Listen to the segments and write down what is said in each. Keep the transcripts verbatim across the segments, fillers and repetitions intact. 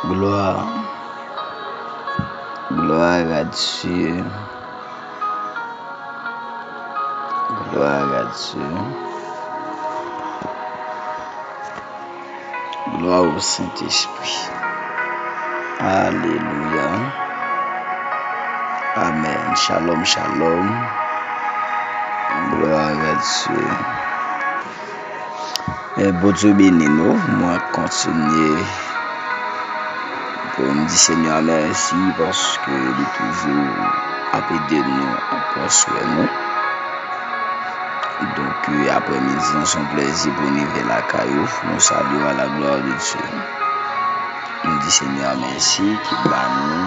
Gloire. Gloire à Dieu. Gloire à Dieu. Gloire au Saint-Esprit. Alléluia. Amen. Shalom, shalom. Gloire à Dieu. E Bondye beni nou. Mwen kontinye pou m di Senyè a mèsi paske li toujou ap ede nou, ap pran swen nou. Donk, e, aprèmidi an, se yon plèzi pou n rive lakay ou. Nou salye w à la gloire de Dieu. Nou di Senyè a mèsi ki ba nou,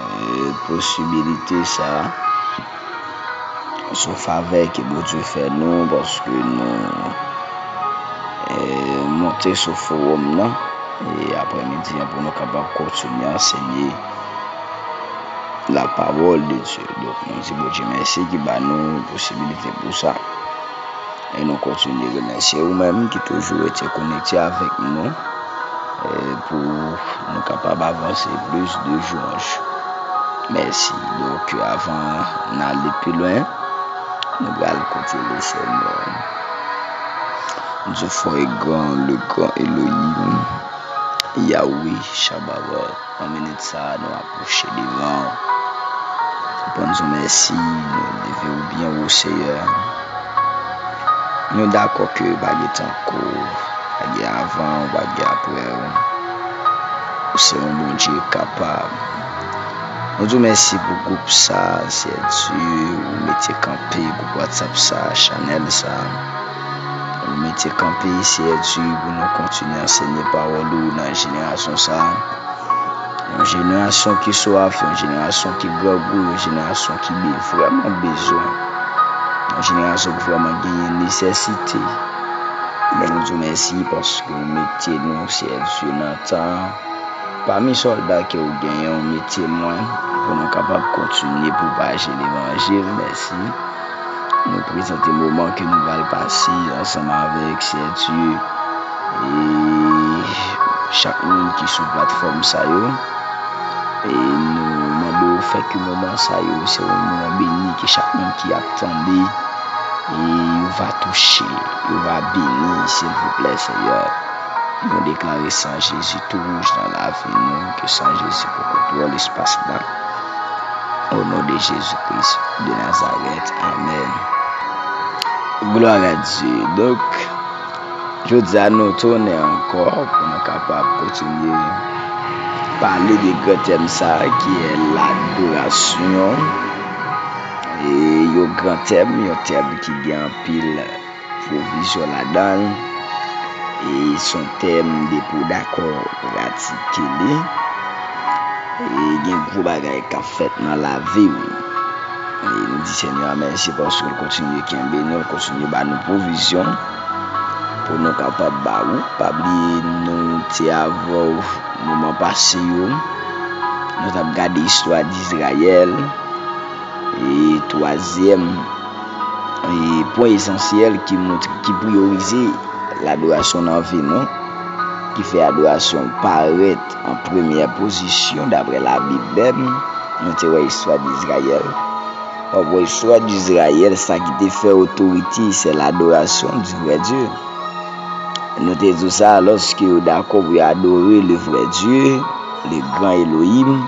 e, posibilite sa a. Se yon favè ke Bondye fè nou, paske nou, e, monte sou fowòm nan, e aprèmidi an pou nou kapab kontinye ansenye la parole de Dieu. Donk, nou di Bondye mèsi ki ba nou posibilite pou sa. E nou kontinye remèsye ou menm ki toujou rete konekte avèk nou, e pou nou kapab avanse plis de jou an jou. Mèsi. Donk, avan n ale pi lwen, nou pral koute le Senyè. Dieu fort et grand, le grand Elohim, Yahweh Sabaoth. Nan minit sa a, nou apwoche devan ou. Nou di w mèsi, nou leve ou byen wo, Seyè. Nou dakò ke pa gen tankou w, pa gen avan w, pa gen apre w. Ou se yon Bondye kapab. Nou di w mèsi pou gwoup sa a, Seyè Dye, ou mete kanpe gwoup WhatsApp sa a, chanèl sa a. Ou mete kanpe, Seyè Dye, pou nou kontinye ansenye pawòl ou nan jenerasyon sa a. Yon jenerasyon ki swaf, yon jenerasyon ki grangou, yon jenerasyon ki be-, vrèman bezwen. Yon jenerasyon ki vrèman genyen nesesite. Men nou di w mèsi paske ou mete nou, Seyè Dye, nan tan an. Pami sòlda ke ou genyen, ou mete mwen pou nou kapab kontinye pwopaje levanjil. Mèsi. Nou prezante moman ke nou pral pase ansanm avèk Seyè Dye e chak moun ki sou platfòm sa yo. E nou mande w fè ke moman sa yo se yon moman beni, ke chak moun ki ap tande, e yo va touche, yo va beni, silvouplè, Seyè. Nou deklare san Jezi tou wouj nan lavi nou, ke san Jezi pran kontwòl espas la. O non de Jezi Kris de Nazarèt, amèn. Glwa a Dye. Donk, jodi a nou tounen ankò pou nou kapab kontinye pale de gran tèm sa a ki e ladorasyon. E yon gran tèm, yon tèm ki gen anpil pwovizyon ladan l. E se yon tèm depi w dakò pratike li, e gen gwo bagay k ap fèt nan lavi w. E nou di Senyè a mèsi paske l kontinye kenbe nou, l kontinye ba nou pwovizyon pou nou kapab ba ou. Pa bliye nou te avè w moman pase yo. Nou t ap gade istwa Dizrayèl. E twazyèm, e pwen esansyèl ki montre, ki priyorize ladorasyon nan vi nou, ki fè adorasyon parèt an premyè pozisyon daprè Labib menm, nou te wè istwa Dizrayèl. W ap wè istwa Dizrayèl, sa ki te fè otorite, se ladorasyon di vrè Dye. Nou te di w sa, lòske yo dakò pou yo adore le vrè Dye, le gran Elohim,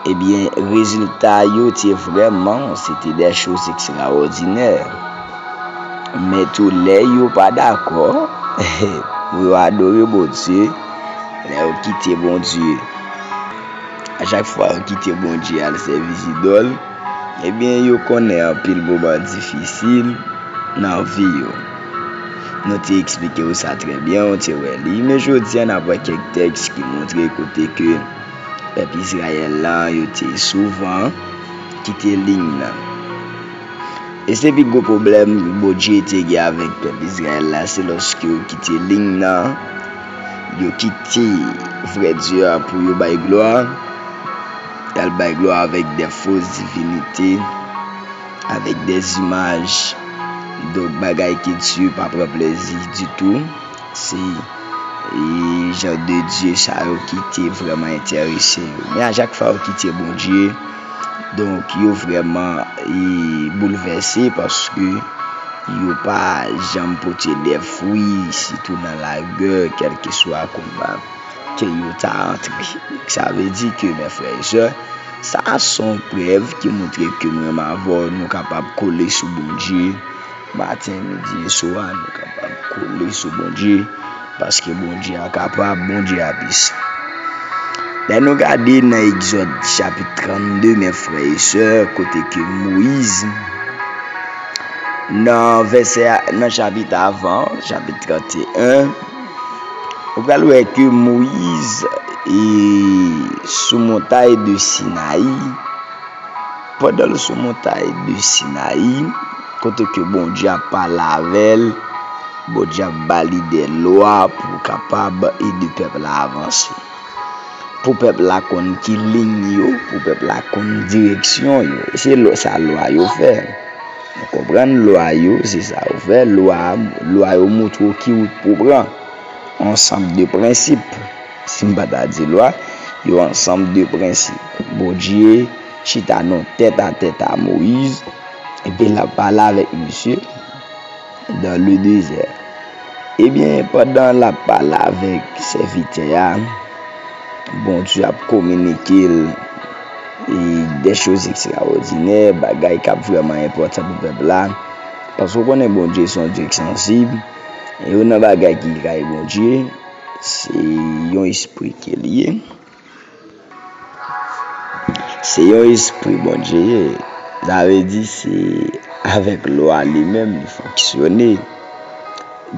ebyen, rezilta yo te vrèman, se te des choses extraordinaires. Men tou, lè yo pa dakò pou yo adore Bondye, lè yo kite Bondye, a chak fwa yo kite Bondye al sèvi zidòl, ebyen, yo konnen anpil moman difisil nan vi yo. Nou te eksplike w sa trè byen, w te wè li. Men jodi a, n ap wè kèk tèks ki montre kote ke pèp Izrayèl la, yo te souvan kite liy nan. E se pi gwo pwoblèm Bondye te gen avèk pèp Izrayèl la, se lòske yo kite liy nan, yo kite vrè Dye a pou yo bay glwa, y al bay glwa avèk de fo divinite, avèk de zimaj, donk bagay ke Dye pa pran plezi ditou. Se e jan de Dye sa yo ki te vrèman enterese yo. Men a chak fwa yo kite Bondye, donk yo vrèman e boulvèse paske yo pa janm pote de fwi, sitou nan lagè, kèlkeswa konba ke yo ta antre. Sa vle di ke, mè frè e sè, sa a se yon prèv ki montre ke mwen menm avè w, nou kapab kole sou Bondye. Maten, midi e swa, nou kapab kole sou Bondye, paske Bondye a kapab, Bondye a pisan. Lè nou gade nan Egzòd chapit trannde, mè frè e sè, kote ke Moyiz, nan vèsè a, nan chapit avan, chapit trannteyen, ou pral wè ke Moyiz e sou montay de Sinayi, pandan l sou montay de Sinayi, kote ke Bondye ap pale avè l, Bondye ap ba li de lwa pou kapab ede pèp la avanse. Pou pèp la konn ki liy yo, pou pèp la konn direksyon yo. E se lwa, sa lwa yo fè. Nou konprann lwa yo, se sa yo fè. Lwa, lwa yo montre w ki wout pou pran. Ansanm de prensip. Si m pa ta di lwa, yo ansanm de prensip. Bondye chita nan tèt a tèt a Moyiz, epi l ap pale avèk misye dans le désert. Ebyen, pandan l ap pale avèk sèvitè a, Bondye ap kominike l e de choz ekstraòdinè, bagay k ap vrèman enpòtan pou pèp la. Paske w konnen Bondye se yon Dye ki sansib. E youn nan bagay ki kay Bondye, se yon espri ke l ye. Se yon espri Bondye ye. Sa vle di se avèk lwa li menm li fonksyone.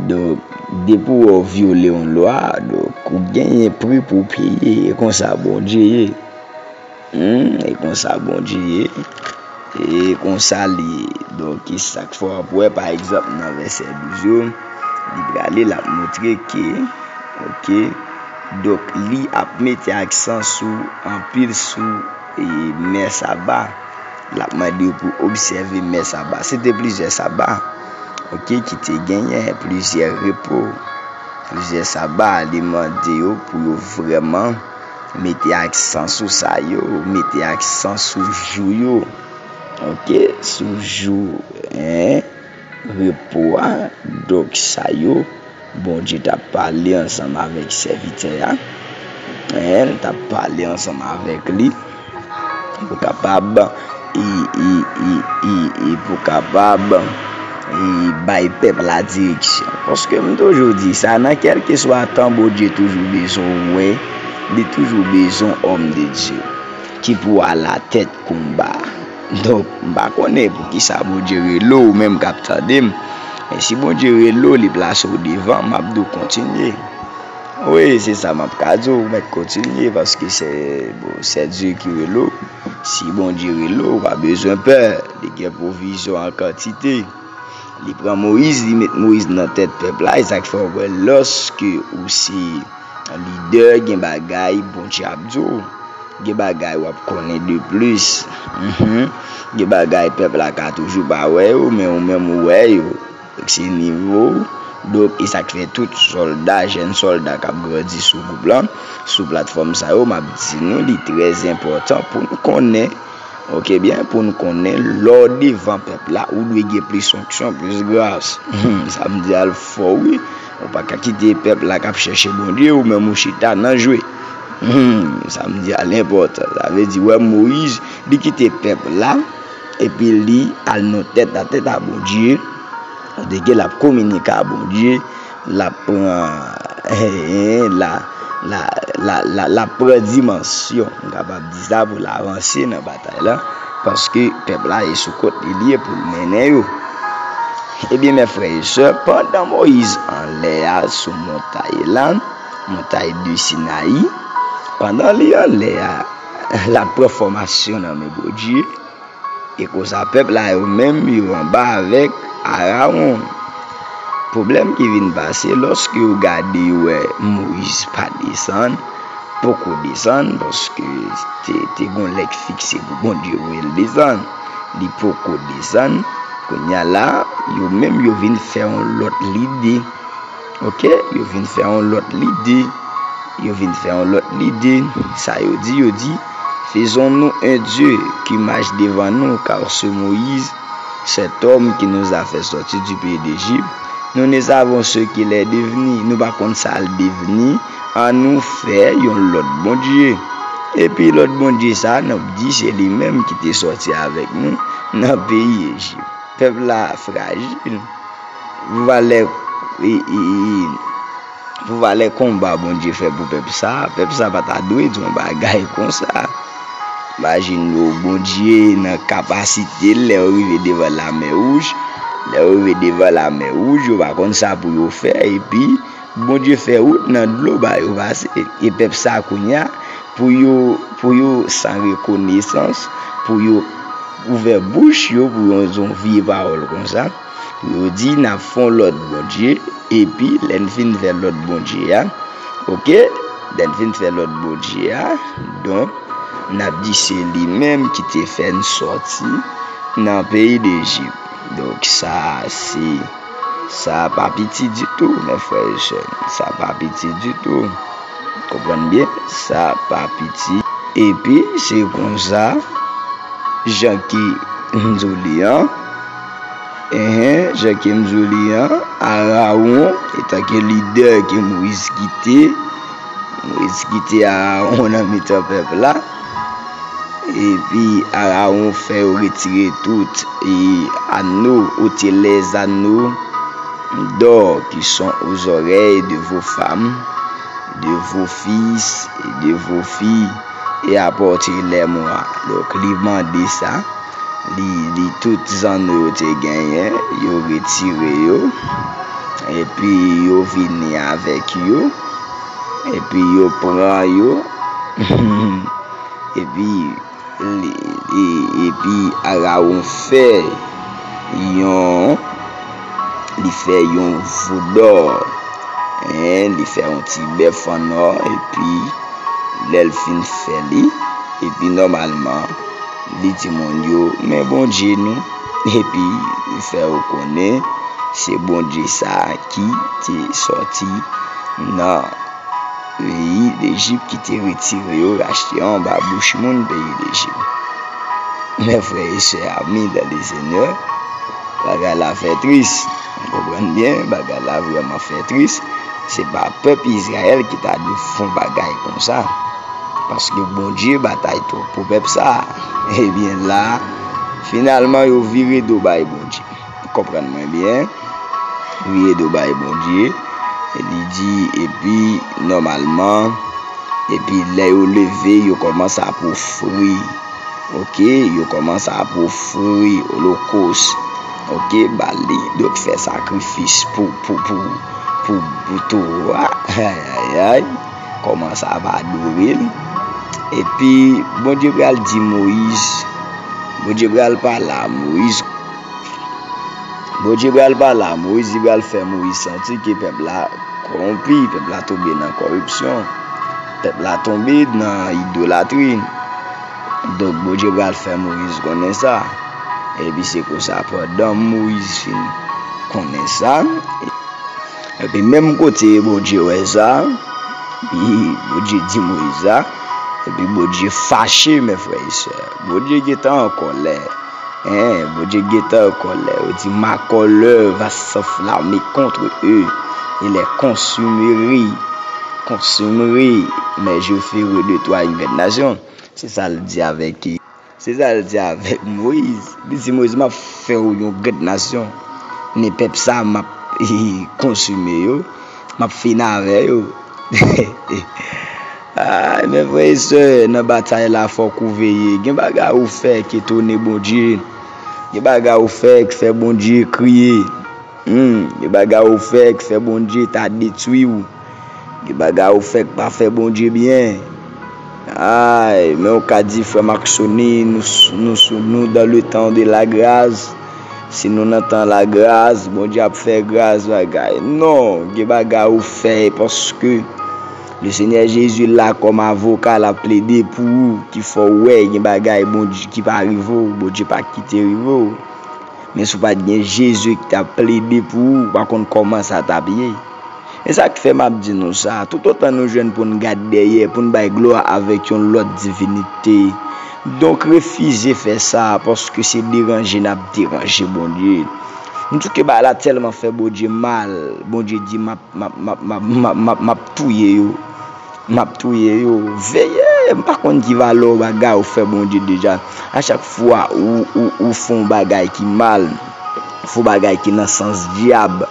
Donk, depi w vyole yon lwa, donk, ou genyen pri pou w peye. E konsa Bondye ye. Hmm, e konsa Bondye ye. E konsa li ye. Donk, e sa k fè w ap wè, pa egzanp, nan vèsè douz yo, li prale, l ap montre ke, oke, donk, li ap mete aksan sou, anpil sou, e, mè Saba. L ap mande yo pou obsève mè Saba. Se te plizyè Saba, oke, ki te genyen, plizyè repo, plizyè Saba. Li mande yo pou yo vrèman mete aksan sou sa yo, mete aksan sou jou yo. Oke, sou jou, en, repo a. Donk, sa yo, Bondye t ap pale ansanm avèk sèvitè a. En, l t ap pale ansanm avèk li. Pou kapab, e, e, e, e, e pou kapab, e, bay pèp la direksyon. Paske m toujou di sa, nan kèlkeswa tan, Bondye toujou bezwen wè, li toujou bezwen òm de Dye ki pou alatèt konba. Donk, m pa konnen poukisa Bondye rele w, ou menm k ap tande m. Men si Bondye rele w, li plase w devan, m ap di w kontinye. Wi, se sa m ap ka di w, ou mèt kontinye, paske se, bon, se Dye ki rele w. Si Bondye rele w, ou pa bezwen pè, li gen pwovizyon an kantite. Li pran Moyiz, li met Moyiz nan tèt pèp la, e sa k fè w wè lòske ou se lidè, gen bagay Bondye ap di w. Gen bagay w ap konnen de plis. Mhm. Gen bagay pèp la ka toujou pa wè yo, men ou menm ou wè yo. Se nivo w. Donk, e sa k fè tout sòlda, jèn sòlda k ap grandi sou gwoup lan, sou platfòm sa yo, m ap di nou, li trè enpòtan pou n konnen, oke byen, pou n konnen lè w devan pèp la, ou dwe gen plis onksyon, plis gras. Hmm, sa m di a l fò, wi. Ou pa ka kite pèp la k ap chèche Bondye, ou menm ou chita nan jwe. Hmm, sa m di a l enpòtan. Sa vle di, wè, Moyiz, li kite pèp la, epi li al nan tèt a tèt a Bondye, kote ke l ap kominike a Bondye, l ap pran, la, la, la, la, l ap pran dimansyon, m kapab di sa, pou l avanse nan batay la, paske pèp la e sou kont li li ye pou l mennen yo. Ebyen, mè frè e sè, pandan Moyiz anlè a sou montay la, montay de Sinayi, pandan li anlè a, l ap pran fòmasyon nan men Bondye, e konsa pèp la yo menm yo anba avèk Arawon. Pwoblèm ki vin pase, lòske yo gade, yo wè Moyiz pa desann, poko desann, paske te, te gon lè k fikse pou Bondye voye l desann. Li poko desann. Kounye a la, yo menm yo vin fè yon lòt lide. Ok, yo vin fè yon lòt lide. Yo vin fè yon lòt lide. Sa yo di, yo di, Faisons-nous un Dieu qui marche devant nous, car ce Moïse, cet homme qui nous a fait sortir du pays d'Égypte, nous ne savons ce qu'il est devenu. Nou pa konn sa l devni. An nou fè yon lòt Bondye. Epi lòt Bondye sa, n ap di se li menm ki te sòti avèk nou nan peyi Ejip. Pèp la frajil. Pou valè, e, e, e, pou valè konba Bondye fè pou pèp sa, pèp sa pa ta dwe di yon bagay konsa. Imajine w, Bondye nan kapasite l, lè yo rive devan Lamè Wouj, lè yo rive devan Lamè Wouj, yo pa konn sa pou yo fè, epi Bondye fè wout nan dlo ba yo pase. E pèp sa kounye a, pou yo, pou yo san rekonesans, pou yo ouvè bouch yo, pou yo di yon vye pawòl konsa, pou yo di, "N ap fè yon lòt Bondye," epi lè n fin fè lòt Bondye a, ok, lè n fin fè lòt Bondye a, donk, n ap di se li menm ki te fè n sòti nan peyi Dejip. Donk, sa, se, sa pa piti ditou, mè frè e sè. Sa pa piti ditou. Konprann byen, sa pa piti. Epi, se konsa, jan ke m di w li an, enhen, jan ke m di w li an, Arawon, etanke lidè ke Moyiz kite, Moyiz kite Arawon nan mitan pèp la. Epi Arawon fè yo retire tout, e, anneaux, ôtez les anneaux d'or qui sont aux oreilles de vos femmes, de vos fils et de vos filles, et apportez-les-moi. Donk, li mande sa, li, li tout zanno yo te genyen, yo retire yo, epi yo vini avèk yo, epi yo pran yo, epi li, e, epi Arawon fè yon, li fè yon vodò, en, li fè yon ti bèf an nò, epi lè l fin fè li, epi nòmalman, li di moun yo, "Men Bondye nou," epi li fè yo konnen se Bondye sa a ki te sòti nan peyi Dejip, ki te retire yo, rachte yo anba bouch moun peyi Dejip. Mè frè e sè, ami dans le Seigneur, bagay la fè tris. Ou konprann byen, bagay la vrèman fè tris. Se pa pèp Izrayèl ki ta dwe fè yon bagay konsa. Paske Bondye batay twòp pou pèp sa a. Ebyen la, finalman, yo vire do bay Bondye. Konprann mwen byen. Vire do bay Bondye. E li di, epi, nòmalman, epi lè yo leve, yo kòmanse ap ofri. Ok, yo kòmanse ap ofri olokòs. Ok, ba li, donk fè sakrifis pou, pou, pou, pou, pou towo a. Ay, ay, ay. Kòmanse ap adore l. Epi, Bondye pral di Moyiz, Bondye pral pale a Moyiz. Bondye pral pale a Moyiz, li pral fè Moyiz santi ke pèp la kòwonpi, pèp la tonbe nan kòripsyon, pèp la tonbe nan idolatri. Donk, Bondye pral fè Moyiz konnen sa. Epi se konsa, pandan Moyiz fin konnen sa, epi menm kote Bondye wè sa, epi Bondye di Moyiz sa, epi Bondye fache, mè frè e sè. Bondye gentan an kòlè. En, Bondye gentan an kòlè. Ou di, ma colère va s'enflammer contre eux, et les consumerai, consumerai, mais je ferai de toi une grande nation. Se sa l di avèk, se sa l di avèk Moyiz. Li di Moyiz, "M ap fè w yon grand nasyon. Men pèp sa, m ap konsime yo. M ap fini avè yo." Ay, mè frè e sè, nan batay la, fòk ou veye. Gen bagay ou fè ki etone Bondye. Gen bagay ou fè ki fè Bondye kriye. Hmm, gen bagay ou fè ki fè Bondye ta detwi w. Gen bagay ou fè k pa fè Bondye byen. Ay, men ou ka di, frè Maksoni, nou, s- nou, sou- nou dans le temps de la grâce. Si nou nan tan lagras, Bondye ap fè gras bagay. Non, gen bagay ou fè paske le Senyè Jezi la kòm avoka, l ap plede pou ou, ki fè w wè gen bagay Bondye ki pa rive w, Bondye pa kite rive w. Men si w pa t gen Jezi ki t ap plede pou ou, ou pa konn kòman sa t ap ye. E sa k fè m ap di nou sa, toutotan nou jwenn pou n gad dèyè, pou n bay glwa avèk yon lòt divinite, donk refize fè sa, paske se deranje n ap deranje Bondye. M di ke bagay la tèlman fè Bondye mal, Bondye di, m ap, m ap, m ap, m ap, m ap, m ap, m ap touye yo. M ap touye yo. Veye, m pa konn ki valè bagay ou fè Bondye deja. A chak fwa ou, ou, ou fè yon bagay ki mal, fè yon bagay ki nan sans dyab,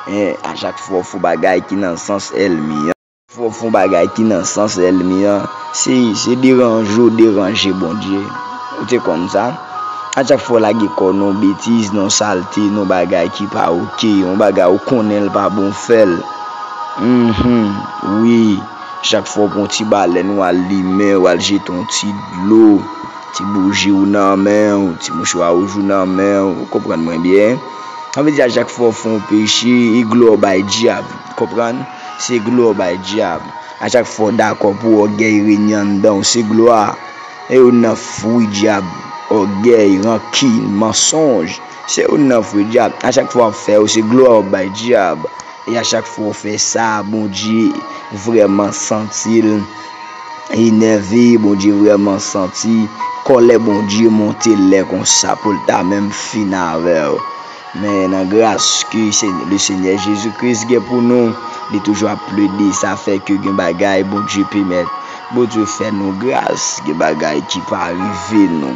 en, a chak fwa ou fè yon bagay ki nan sans ènmi an, fè yon bagay ki nan sans ènmi an, se, se deranje w deranje Bondye. Ou te konn sa? A chak fwa w lage kò w nan yon betiz, nan yon salte, nan yon bagay ki pa oke, yon bagay ou konnen l pa bon, fè l. Mhm, wi. Chak fwa w pran yon ti balèn, w al limen, w al jete yon ti dlo, ti bouji w nan men w, ti mouchwa wouj ou nan men w, ou konprann mwen byen? Sa vle di a chak fwa w fè yon peche, e glwa w bay dyab, konprann? Se glwa w bay dyab. A chak fwa w dakò pou ògèy renye anndan w, se glwa. E youn nan fwi dyab, ògèy, rankin, mansonj, se youn nan fwi dyab. A chak fwa w ap fè yo, se glwa w ap bay dyab. E a chak fwa w fè sa, Bondye vrèman santi l enève, Bondye vrèman santi kòlè Bondye monte lè konsa pou l ta menm fini avè w. Men nan gras ke Se-, le Senyè Jezi Kris gen pou nou, li toujou ap plede, sa fè ke gen bagay Bondye pèmèt. Bondye fè nou gras, gen bagay ki pa rive nou.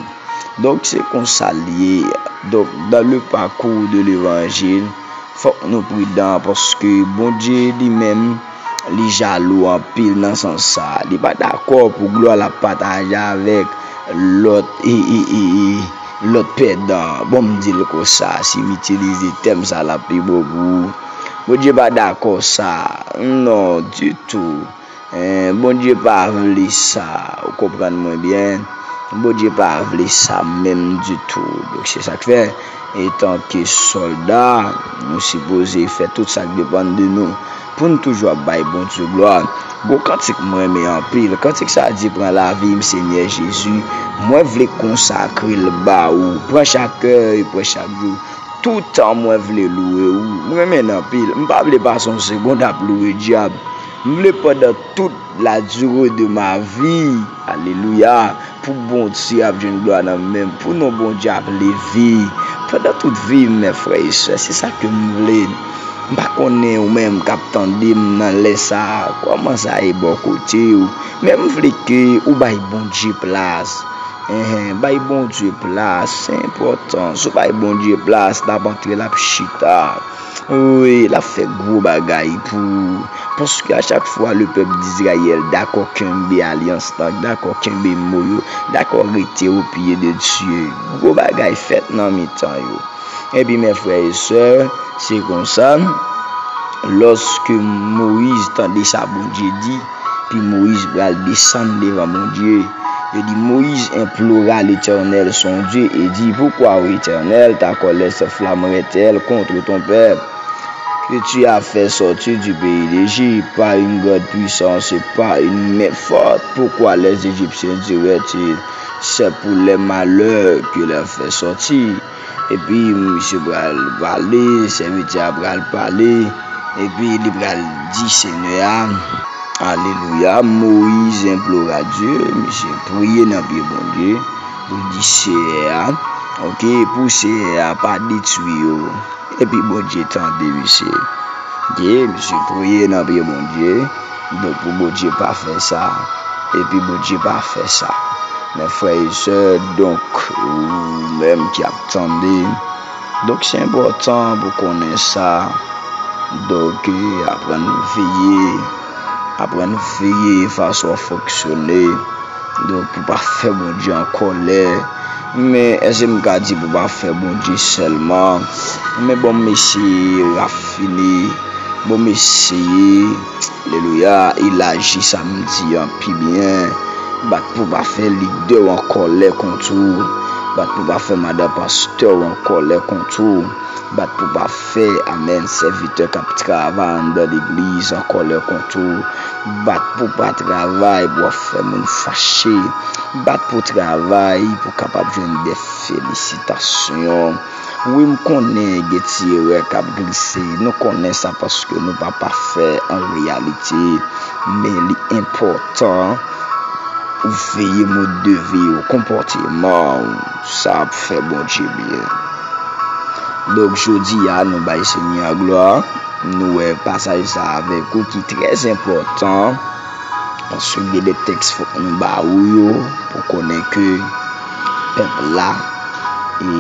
Donk, se konsa l ye. Donk, dans le parcours de l'évangile, fòk nou pridan, paske Bondye li menm, li jalou anpil nan sans sa. Li pa dakò pou glwa l ap pataje avèk lòt, e, e, e, e, lòt pèdan. Bon, m di l konsa, si m itilize tèm sa, l ap pi bon pou ou. Bondye pa dakò sa. Non, ditou. Eh, Bondye pa vle sa, ou konprann mwen byen? Bondye pa vle sa menm ditou. Donk, se sa k fè, etanke sòlda, nou sipoze fè tout sa k depann de nou pou n toujou ap bay Bondye glwa. Gon kantik mwen renmen anpil. Kantik sa a di, pran lavi m, Senyè Jezi, mwen vle konsakre l ba ou. Pran chak è, pran chak jou. Toutan mwen vle louwe ou. M renmen l anpil. M pa vle pase yon segonn ap louwe dyab. M vle pandan tout la durée de ma vie, alelouya, pou Bondye ap jwenn glwa nan men m, pou non Bondye ap leve. Pandan tout vi m, mè frè e sè, se sa ke m vle. M pa konnen ou menm k ap tande m nan lè sa a, kòman sa ye bò kote w, men m vle ke ou bay Bondye plas. Enhen, bay Bondye plas, se enpòtan. Si w bay Bondye plas, l ap antre, l ap chita. Wi, l ap fè gwo bagay pou ou. Paske a chak fwa le pèp d'Izrayèl dakò kenbe alyans lan, dakò kenbe mo yo, dakò rete o pye de Dye, gwo bagay fèt nan mitan yo. Epi, mè frè e sè, se konsa, lòske Moyiz tande sa Bondye di, pi Moyiz pral desann devan Bondye. Yo di, Moïse implora l'Éternel, son Dieu, et dit, pourquoi, ô Éternel, ta colère s'enflammerait-elle contre ton peuple que tu as fait sortir du pays d'Égypte par une grande puissance et par une main forte? Pourquoi les Égyptiens diraient-ils, c'est pour les malheurs qu'il a fait sortir? Epi misye pral pale, sèvitè a pral pale, epi li pral di Senyè a, alelouya, Moyiz enplora Dye, misye priye nan pye Bondye, pou l di Senyè a, oke, pou Senyè a pa detwi yo. Epi Bondye tande misye. Oke, misye priye nan pye Bondye, donk pou Bondye pa fè sa, epi Bondye pa fè sa. Men frè e sè, donk, ou menm ki ap tande, donk se enpòtan pou konnen sa. Donk, aprann veye, aprann veye fason w fonksyone. Donk, pou pa fè Bondye an kòlè. Men, èske m ka di pou pa fè Bondye sèlman? Men bon, m eseye rafine. Bon, m eseye, alelouya, elaji sa m di an pi byen. Bat pou pa fè lidè w an kòlè kont ou. Bat pou pa fè madan pastè w an kòlè kont ou. Bat pou pa fè, amèn, sèvitè k ap travay anndan legliz an kòlè kont ou. Bat pou pa travay pou w ap fè moun fache. Bat pou travay pou w kapab jwenn de felisitasyon. Wi, m konnen gen ti erè k ap glise. Nou konnen sa paske nou pa pafè an reyalite. Men li enpòtan ou veye mòd de vi w, konpòteman w. Sa ap fè Bondye byen. Donk, jodi a, nou bay Senyè a glwa. Nou wè pasaj sa avèk ou ki trè enpòtan. Paske gen de tèks fòk nou ba ou yo pou konnen ke pèp la, e,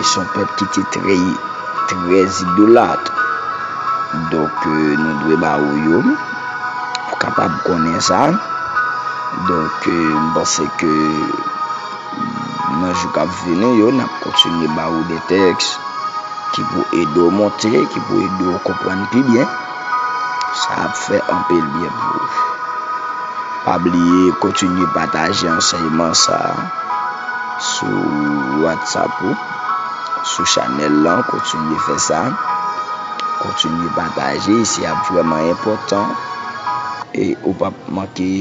se yon pèp ki te trè, trè idolat. Donk, e, nou dwe ba ou yo pou kapab konnen sa. Donk, e, m panse ke nan jou k ap vini yo, n ap kontinye ba ou de tèks ki pou ede w monte, ki pou ede w konprann pi byen. Sa ap fè anpil byen pou ou. Pa bliye kontinye pataje ansèyman sa a sou WhatsApp ou, sou chanèl lan, kontinye fè sa. Kontinye pataje, se ap vrèman enpòtan e ou p ap manke